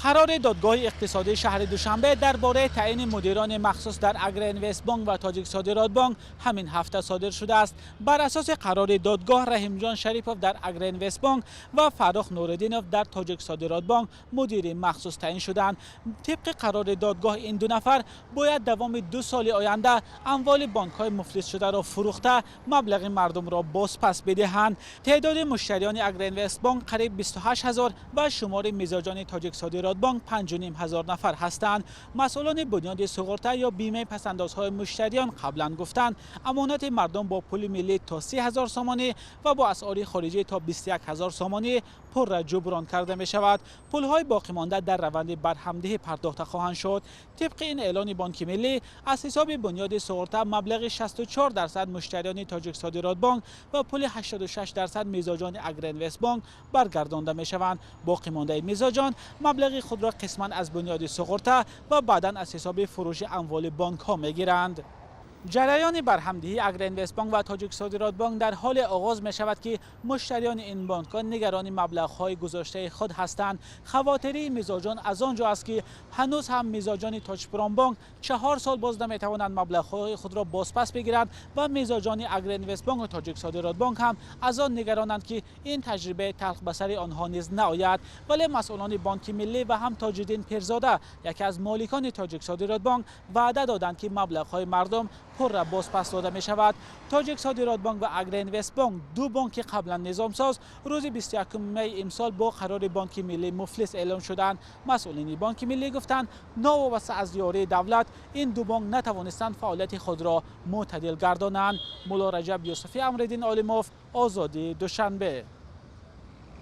Қарори додгоҳи иқтисодии шаҳри Душанбе дар бораи таъйини мудирони махсус дар Агроинвестбонк ва Тоҷиксодиротбонк ҳамин ҳафта содир шудааст. Бар асоси қарори додгоҳ, Раҳимҷон Шарипов дар Агроинвестбонк ва Фаррух Нуриддинов дар Тоҷиксодиротбонк мудири махсус таъйин шуданд. Тибқи қарори додгоҳ, ин ду нафар бояд давоми 2 соли оянда амволи бонкҳои муфлисшударо фурӯхта, маблағи мардумро бозпас бидиҳанд. Теъдоди муштариёни Агроинвестбонк қариб 28 ҳазор ва шумори мизоҷони Тоҷиксодиротбонк 5,5 ҳазор нафар ҳастанд. Масъулони бунёди суғурта ё бимаи пасандозҳои муштариён қаблан гуфтанд, амонати мардум бо пули миллӣ то 30 ҳазор сомонӣ ва бо асъори хориҷӣ то 21 ҳазор сомонӣ пурра ҷуброн карда мешавад. Пулҳои боқимонда дар раванди барҳамдиҳӣ пардохта хоҳанд шуд. Тибқи ин эълони Бонки Миллӣ, аз ҳисоби бунёди суғурта маблағи 64% муштариёни Тоҷиксодиротбонк ва пули 86% мизоҷони Агроинвестбонк баргардонда мешаванд. Боқимондаи мизоҷон маблағи худро қисман аз бунёди суғурта ва баъдан аз ҳисоби фурӯши амволи бонкҳо мегиранд. Ҷараёни барҳамдиҳии Агроинвестбонк ва Тоҷиксодиротбонк дар ҳоле оғоз мешавад, ки муштариёни ин бонкҳо нигарони маблағҳои гузоштаи худ ҳастанд. Хавотирии мизоҷон аз он ҷо аст, ки ҳанӯз ҳам мизоҷони Тоҷпромбонк 4 сол боз наметавонанд маблағҳои худро бозпас бигиранд ва мизоҷони Агроинвестбонк ва Тоҷиксодиротбонк ҳам аз он нигаронанд, ки ин таҷрибаи талх ба сари онҳо низ наояд. Вале масъулони Бонки Миллӣ ва ҳам Тоҷиддин Пирзода, яке аз моликони Тоҷиксодиротбонк, ваъда доданд, ки маблағҳои мардум пурра бозпас дода мешавад. Тоҷиксодиротбонк ва Агроинвестбонк, ду бонки қаблан низомсоз, рӯзи 21 май имсол бо қарори Бонки Миллӣ муфлис эълон шуданд. Масъулини Бонки Миллӣ гуфтанд, новобаста аз ёрии давлат ин ду бонк натавонистанд фаъолияти худро мӯътадил гардонанд. Мулло Раҷаб Юсуфӣ, Амриддин Олимов, Озодӣ, Душанбе.